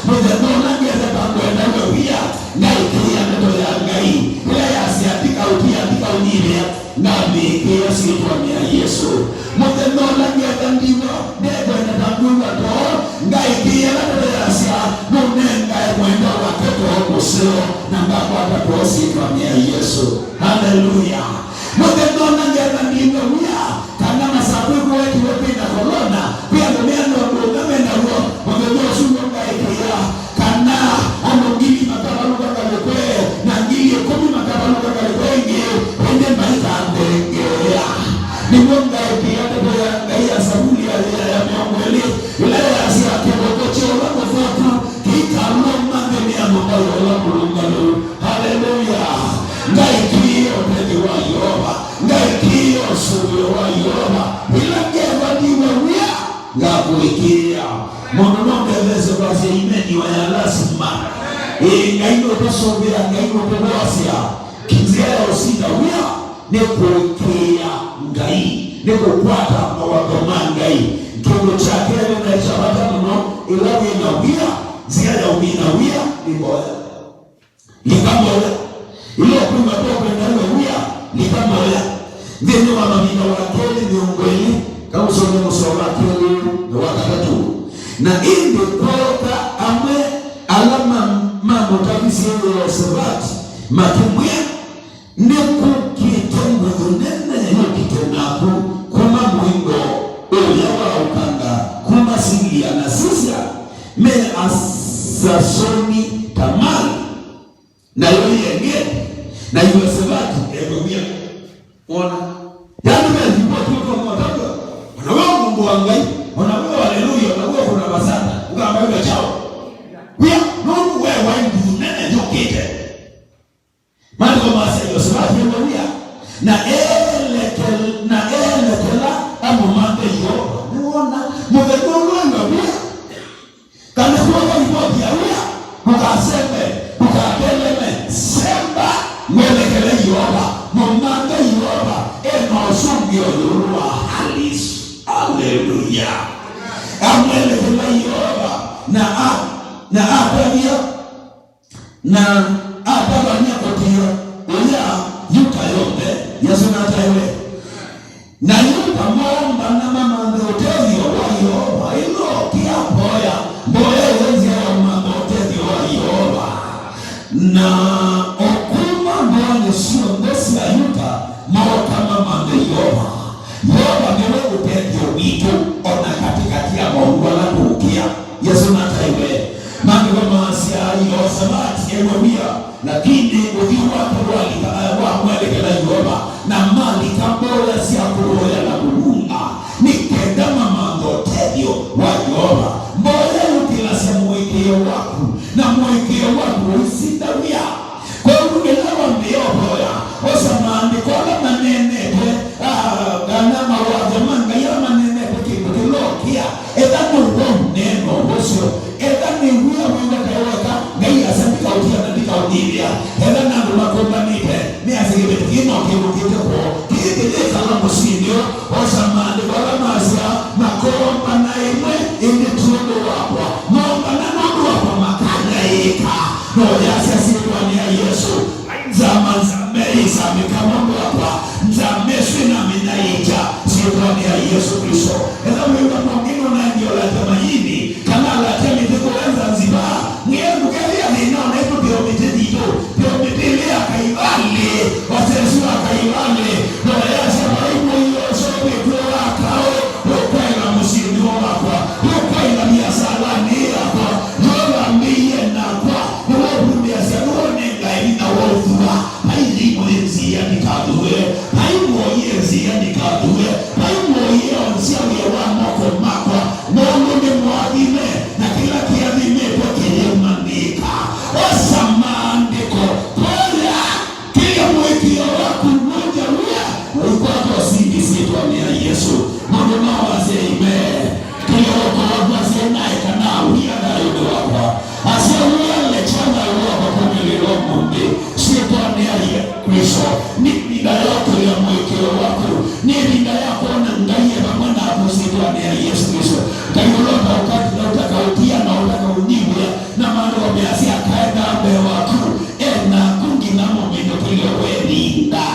Mũthenya ũla ngetheka ngwenda we wia, ngaĩkĩĩa ndeto ya Ngai, ĩla yasya, "Ndikaũtia, ndikaũnyivĩa." Ngamĩĩkĩĩa syĩtwanĩ ya Yesũ. Mũthenya ũla ngethĩa ndiwa, ndekwenda ta ngwĩw'a too, ngaĩkĩĩa ĩla ndeto yasya, "Nũnengae mwendwa wake too mũseo, na ngakwata too syĩtwanĩ ya Yesũ." Haleluya! Mũthenya ũla ngethĩa ndiw'a wia, kana masaa kwĩkũwa ĩkiwe kwĩna korona, kwĩ andũ meana ũndũ ũla me naw'o, mũthenya ũsu nĩngaĩkĩĩa. Kana andũ ngili makavalũka ngalĩko ĩĩ, na ngili ĩkũmi makavalũka ngalĩko ĩngĩ, ĩndĩ maikanthengeea. Nĩw'o ngaĩkĩĩa ndeto ya Ngai ya Savuli ya, ya, ya mĩongo ĩlĩ, ĩla yasya, "Kĩvoko kya ũla mũthũku kĩikalũma nthĩnĩ ya nyũmba ya ũla mũlũngalu." Mũndũ no ndethesye kwasya imeni o ya lasima. Ĩĩ, Ngai nũtũsũvĩa, Ngai nũtũvoasya. Nzĩa ya ũsinda wĩa nĩ kũĩkĩĩa Ngai, nĩ kũkwata mawatho ma Ngai. Kĩndũ kya kelĩ na kya vata mũno, ĩla wĩ na wĩa, nzĩa ya ũmina wĩa nĩ mboya. Lika mboya. Ĩla ũkwĩw'a tokwenda wĩa, lika mboya. Nthĩnĩ wa Mavinda wa kelĩ mĩongo ĩlĩ, kaũsome mũsoa wa kelĩ na wa katatũ. Na ĩndĩ kwooka amwe ala ma- mamũtavisye Yeosavati, makĩmwĩa, "Nĩkũkĩte nguthu nene yũkĩte naku kuma mũingo ũya wa ũkanga, kuma Silia, na sisya, me Asasoni Tamari." Nayo ĩĩ Engedi, na Yeosavati e wĩa. Ona. Yaani, ve livoti ũtonya ũtavw'a. Ona we mũndũ wa Ngai, ona we haleluya, ona we kuna masanda, ũkamba wĩka kyaũ? Wĩa, nũndũ we waĩ nguthu nene yũkĩte. Maandĩko masya Yeosavati e wĩa, na eelekela, na eelekela amũmanthe Yeova. Nĩwona, mũthenya ũla wĩ wĩa, kana kwona livoti ya wĩa, ndũkasembe, ndũkateleme, semba, mwelekele Yeova, mũmanthe Yeova, e na ũsũngĩo ĩũlũ wa Alice. Haleluya! Amwelekela Yeova, na a-, na atavya, na atavany'a kũtia ũya Yuta yonthe, Yesũ nataĩwe. Na Yuta moombana mamanthe ũtethyo wa Yeova, ĩla ũkĩa mboya, mboya ĩyo nzĩa ya ũmantha ũtethyo wa Yeova. Na o kuma ndũanĩ syonthe sya Yuta mooka mamanthe Yeova. Yeova nĩwe ũtethyo witũ, o na katĩkatĩ ya maũndũ ala tũũkĩa. Yesũ nataĩwe. Maandĩko maasya Yeosavati e wĩa, lakini ũthyũ wake walika, eh, wamwelekela Yeova, na malika mboya sya kũvoya na kũvũnga, nĩ kenda mamanthe ũtethyo wa Yeova. Mboya yũkĩlasya mũĩkĩĩo waku, na mũĩkĩĩo waku ũisinda wĩa. Kwoou ĩla wambĩĩa ũvoya, osa maandĩko ala maneenete, ah, kana mawatho ma Ngai ala maneenete kĩndũ kĩla ũkĩa, etha nũw'o ũneena ũvosyo, etha nĩ wĩa wĩw'e kaĩ weka, Ngai asya ndikaũtia na ndikaũnyivĩa, etha nĩ andũ makũmbanĩte, measya kĩveti kĩĩ no kĩvũkĩte kwoo, kĩĩ kĩyĩkala mũsyĩnĩ ũũ, osa maandĩko ala masya, makoombana ĩmwe, ĩndĩ ti ũndũ wakwa, moombana nũndũ wakwa makanyaĩĩka. No yasya syĩtwanĩ ya Yesũ, nzama, nzama ĩĩ ĩsamĩka nũndũ wakwa, nzama ĩsu ĩnamĩnyaĩĩkya syĩtwanĩ ya Yesũ Klĩsto. Etha wĩw'a no ngĩno na ndiolatia mayini, kana alatia mĩtĩ kũla Zanzibar, mwĩe ndũkethĩa thĩna o naitũ twĩ o mĩtĩ yitũ, twĩ o mĩtĩ ĩlĩ ya Kaivalĩ, wasesi wa Kaivalĩ, no yasya vai mũio ũseũvĩtw'e wa kaũ, ũkwaĩla mũsyĩnĩ wakwa, ũkwaĩla viasalanĩ yakwa, nĩwe wambĩĩie nakwa, nĩwe ũvundĩasya, nĩwe ũnengae vinya wa ũthua. Vai thimo yĩ nzĩa ndikathue, vai mũoi e nzĩa ndikathue, vai mũoi e onzya wĩa wa moko makwa, nũndũ nĩ mũathime, na kĩla kĩathimĩtwe kĩyĩumanĩka. Osa maandĩko, voya, kĩlya mũĩkĩĩo waku wonja wĩa, ũikwata ũsindi syĩtwanĩ ya Yesũ. Mũndũ no asye, "Amen." Kĩlya ũkootwa asye, "Naĩ kana wĩa thayũnĩ wakwa." Asya, "Wĩa lekya thayũ wakwa kumĩlĩla ũmũnthĩ." Syĩtwanĩ ya Yesũ Klĩsto, nĩ ĩvinda ya ũkũlya mũĩkĩĩo waku. Nĩ ĩvinda ya kwona Ngai e vamwe naku syĩtwanĩ ya Yesũ Klĩsto. Ngai ũla ũtaũkatĩla, ũtakaũtia na ũtakaũnyivĩa, na maandĩko measya akaendaa mbee waku, e naku nginya mũmĩnũkĩlyo wa ĩvinda.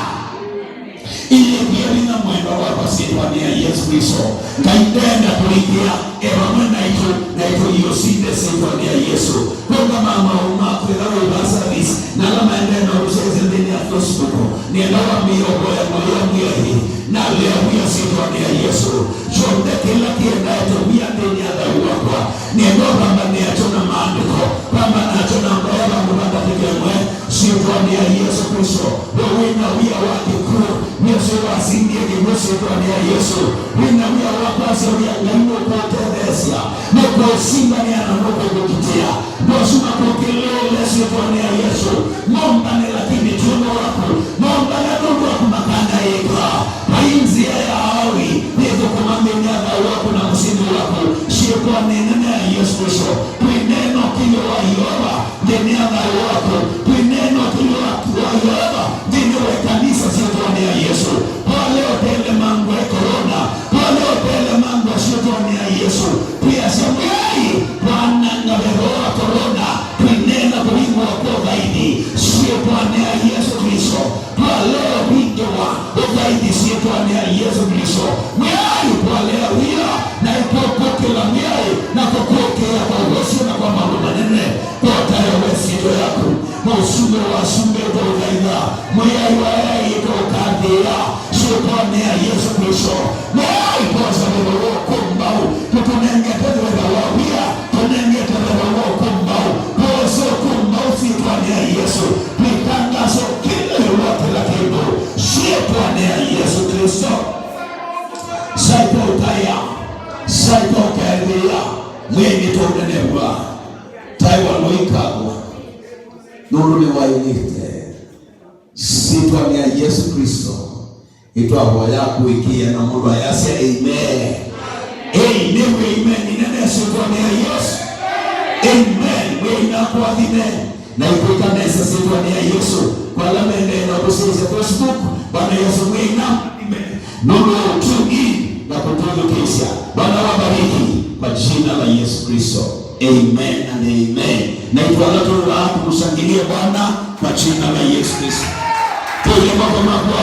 Ĩyĩkĩe vinya mwendwa wakwa syĩtwanĩ ya Yesũ Klĩsto. Ngai ndenda kũlikĩa, e vamwe naitũ, naitũ iũsinde syĩtwanĩ ya Yesũ. Ũngama maũũ maku ĩla wĩ va service, na ala maendee na ũsyaĩĩsya nthĩnĩ ya Facebook, nĩenda wambĩĩe ũvoya mũlea mwĩaĩi, nalea wĩa syĩtwanĩ ya Yesũ. Kyonthe kĩla kĩendaete wĩa nthĩnĩ ya thayũ wakwa, nĩenda ũvambanĩe nakyo na maandĩko, vambanĩe nakyo na mboya vandũ va ndatĩka ĩmwe, syĩtwanĩ ya Yesũ Klĩsto, we wĩ na wĩa wa kĩkw'ũ, Yesũ wasindie kĩkw'ũ syĩtwanĩ ya Yesũ. Wĩ na wĩa wa kwasya wĩa Ngai nũkũũtetheesya, nũkũũsindanĩa na nũkũkũkitĩa. Andũ asu makũkĩlĩĩle syĩtwanĩ ya Yesũ, mombane, lakini ti ũndũ waku, mombane nũndũ waku makanyaĩĩka. Vai nzĩa ya aoi yĩthũkũma nthĩnĩ ya thayũ waku na mũsyĩnĩ waku, syĩtwanĩ Nene ya Yesu Kristo, twĩneena ũkĩlyo wa Yeova nthĩnĩ ya thayũ waku. Twĩneena ũkĩlyo wa, wa Yeova nthĩnĩ wa ĩkanisa syĩtwanĩ ya Yesu. Kwa leo telemangwa ĩ korona. Kwa leo telemangwa syĩtwanĩ ya Yesu. Twĩasya Mwĩai, twananga veva wa korona. Twĩneena kũvingũa kwa ũthaithi syĩtwanĩ ya Yesu Kristo. Twalea ũvingĩwa ũthaithi syĩtwanĩ ya Yesũ Klĩsto. Mwĩai twalea wia na ĩtũkũkĩla Mwĩai na kũkũkĩĩa kwa ũvosyo na kwa maũndũ manene kwa ũtaĩa wa ĩsyĩtwa yaku. Mũsumbĩ wa asumbĩ tũũthaitha, Mwĩai wa eai tũũkathĩĩa syĩtwanĩ ya Yesũ Klĩsto. Mwĩai twosa veva wa ũkũmbaũ, tũtũnengete veva wa wia, tũnengete veva wa ũkũmbaũ, twosa ũkũmbaũ syĩtwanĩ ya Yesũ. Twĩtangaso kĩla ĩũlũ wa kĩla kĩndũ syĩtwanĩ ya Yesũ Klĩsto. Saitwa ũtaĩa, saitwa ũkaethĩĩa, Mwĩai nĩtwaũnenevw'a taĩwa lũikagwa nũndũ nĩwaĩlĩte. Syĩtwanĩ ya Yesũ Klĩsto nĩtwavoya kũĩkĩĩa na mũndũ ayasya, "Amen." Ei, nĩw'e amen nene syĩtwanĩ ya Yesũ. Amen. Mwĩai nakũathime na ĩkwĩka nesa syĩtwanĩ ya Yesũ. Kwa ala mendee na kũsyaisya Facebook, Bwana Yesũ Mwĩai namũathime nũndũ wa ũtumi na kũtũthukĩĩsya. Bwana wabariki kwa jina la Yesu Kristo. Amen and amen. Na itwala tũla tũmũshangilie Bwana kwa jina la Yesu Kristo. Tuige moko makwa